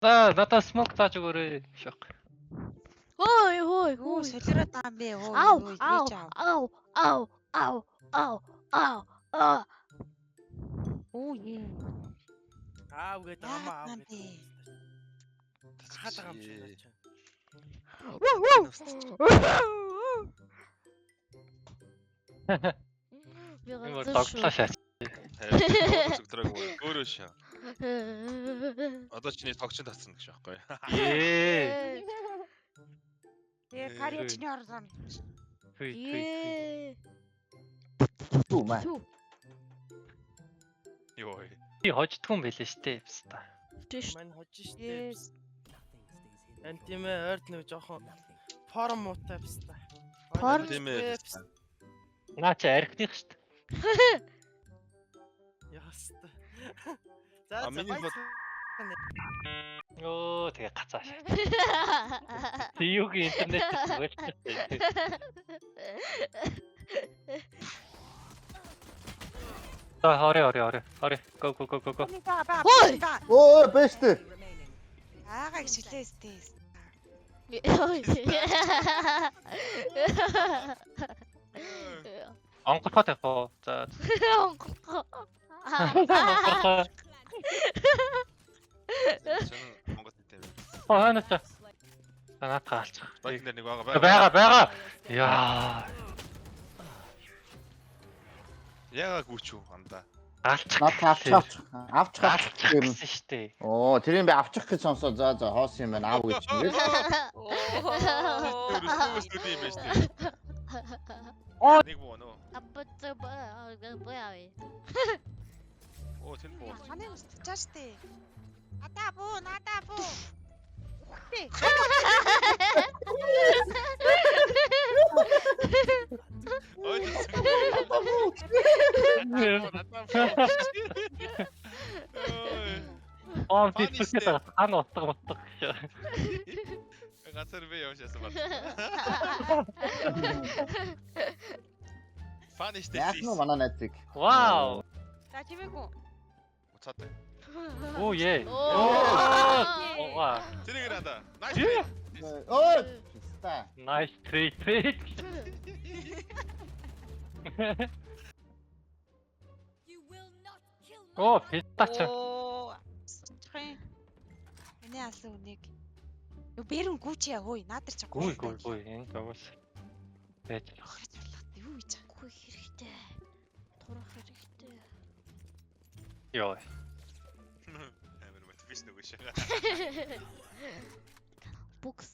За, надад smoke зааж өгөөрэй. Шок. Ой, ой, Юу ой. солиороод байгаа юм бэ? Өө Ау, юу ау, хийж аав. ау, ау, ау, ау, ау, аа. Үу ээ. Аав гэдэг амаа аав Яагаад гэдэг. бэ? Хаад байгаа юм шиг наа чи. Би Энэ бүр ганцхан догтлоо шүү. шаач. Зүгтрэг өөрөө шаа. Одоо чиний тогчин татсан гэж байхгүй. Ее. Тэгээ карьер чиний орсон. Хүй, хүй, хүй. Ее. Тү маа. Тү. Йоо. Би хождгүй юм байлээ штэ. Пста. Тийш. Мань хож штэ. Yes. Энд тийм ээ ойрд нэг жоохон форм муутай пста. Форм? Тийм ээ. Наа чи архиных штэ. Яаста. За А за. миний бод Өө, тэгээ гацаа шаа. Чи юугийн интернет зүгээр штэ. За, орё, орё, орё. Орё. Go go go go go. Хой! Өө бэстэ. Аага гिचлээс тест. Онгорхоо тавих уу? За. Онгорхоо. Онгорхоо. Сонин Монгол хэлтэй. Оо, хойно чи. За, наадхаа алчих. Багийн дээр нэг байгаа. Бага, бага. Яа. Яагаад гүч үү андаа. Алчих. Наад авчих авчих. Авчих Алчих авчих юм. гэсэн штэ. Оо тэрийг би авчих гэж сонсоо. За за хоос юм байна. Аав гэж юм. Өрөөс нүд юм байна шүү дээ. Нэг буу нөө. Аппа баа вэ? Оо тэр буу. Манай ус тачаа штэ. Надаа буу, надаа буу. Үхтэй. Ой. Аа, Funny би штэ. зүгт хан утга мутга гэж. Ганцаар би явж яасан байна. Funny штэ. Яах нь манай найзыг. Вау. За чимээгүй. Уцаад. Оо е. Оо. Ова. Тэрийг надаа. Nice. Ээ. Өө. Писта. Nice trade trade. Оо, пистач. Оо. Счихын. Миний алсан үнийг. Юу бэрэн гүч яа хөөе. Наад нар чи Гүй гүй гүй энэ зугаас. Байж болох. Яаж болох вэ? Юу хийж байгаа? Үгүй хэрэгтэй. Турах хэрэгтэй. Йоо. Амар мотивашн өгөөш. Бүкс.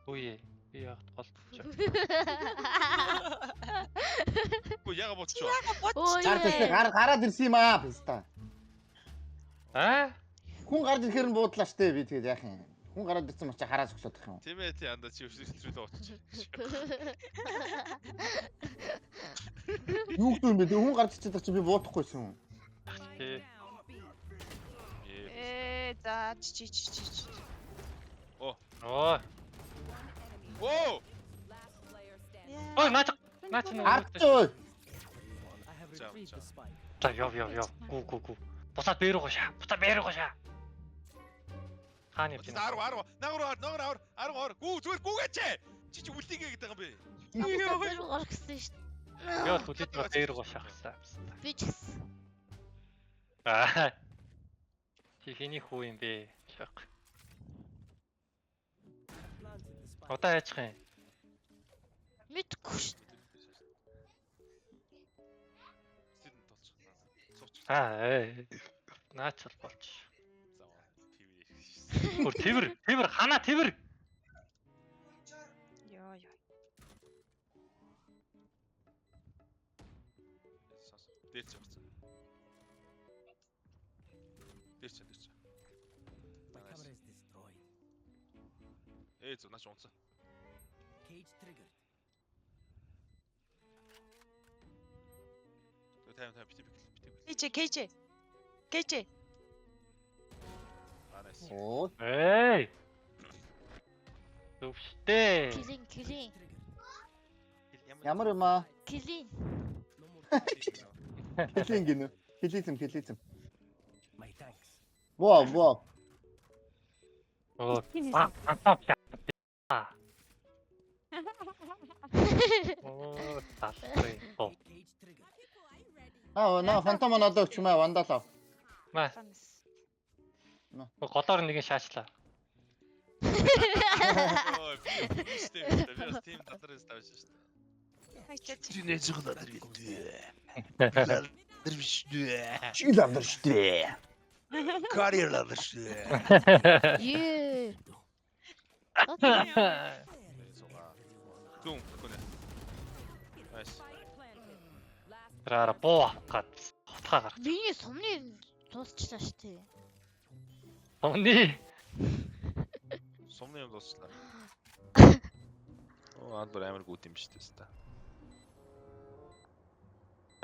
Үе. Би яг голдчих. Гүү яга бодчих. Ой. Гар ирсэн гар гараад ирсэн юм аа писта. Аа? Хүн гарч ирэхээр нь буудлаа штэ би тэгээд яах юм. Хүн гараад ирсэн мачаа хараа зогсоодох юм. Тийм ээ тий андаа чи өвчлөлт очиж. Юу гэдэг юм бэ? Хүн гарч ирчихээд чи би буудахгүйсэн юм. Тий. Ээ за чи чи чи чи. Оо. Воо. Ой, наач наач нэг. Арч ой. За, яв яв яв. Гү гү гү. Буцаад бэр рүү шаа. Буцаад бэр рүү шаа. Хааны явж байна. 10 10 нагар 10 10 10 10 гүү зүгээр гүүгээч. Чи чи үлдээгээ гэдэг юм бэ. Тэр горгсон шүү дээ. Яа, түлээд бэр рүү шаахсан. Би ч гэсэн. Аа. Чи хэний хүү юм бэ? Шок. Одоо яачих юм? Мэдгүй шүү. Сэдэн толчих. Суучих. Аа, ээ. Наач бол болч. ТV. Гүр тэрвэр, тэрвэр хана тэрвэр. Йоо ёо. Дээрч явсан. Дээрч дээрч. Ээ зөв наач унцсан. Тайм тайм бити бити бити. Кэж кэж. Кэж. Аа найс. Оо. Эй. Зөвштэй. Килин килин Ямар юм аа? килин. Хилин гинэ. Хилизм хилизм. Боо боо. Оо. Аа. Оо, талтай. Оо. Аа наа фантом надад өгч юм аа вандал ав. Маа, голоор нэг нь шаачлаа. Ой, би би бас тийм татар тавьж шүү дээ. Хайчаач. нээж байгаа дээ. Тэр биш дээ. Чил авдар штэ. Карьер лавдар шүү дээ. Ее. Дүн гүнэ. Nice. Тэрээр буу авах гад хутгаа гарч. Миний сумны дуусчлаа штэ. Сумны. Сумны юм дуусчлаа. Оо, анд бүр амар гүт юм шүү дээ.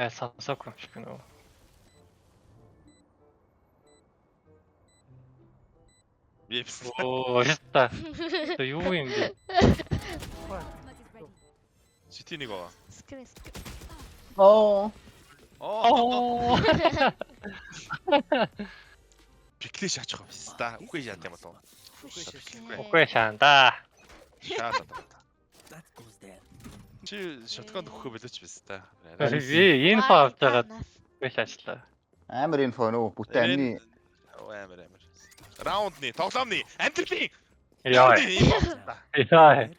Айл сонсоогүй юм шиг нөө. Випс. Оо, яста. Тэр юу юм бэ? Сити нэг байгаа. Скрин скрин. Оо. Оо, Оо. пиклээ шаачих юм биш та. Үгүй яа юм болов. Үгүй шаан да. Шаа та. Чи шотконд өгөхөө болооч биш та. Би инфо авч байгаад үгүй шаачлаа. Амар инфо нөө бүтэн амны Оо, амар амар. Раундны, тоглоомны, амьдралын. Яа. Яа.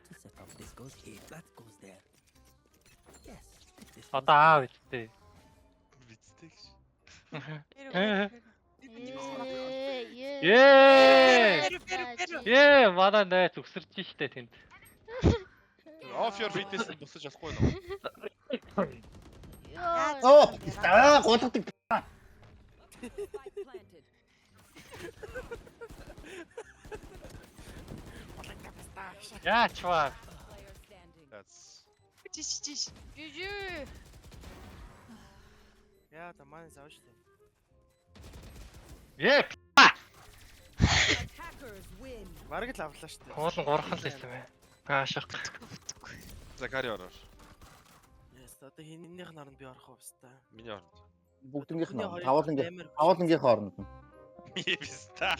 Одоо аав үстэй. Бицтэй гэж. Ее. Бэрү бэрү бэрү. Ее, манай найз өсөрч штэ тэнд. Off your fitness босож болохгүй нөө. Йоо. Оо аа гулгадаг. Яа чваа. That's Жиш жиш. Жижи. Яа да манай зав шүү дээ. Ее, Бараг л авлаа шүү дээ. уулан гурхан л байсан бэ. Аа шах. Закари ороор. Яс одоо хиннийх нь оронд би орох уу баста. Миний оронд. Бүгднгийнх нь Миний хоёр тавуулангийн амар тавуулангийнхаа оронд нь. Бис та.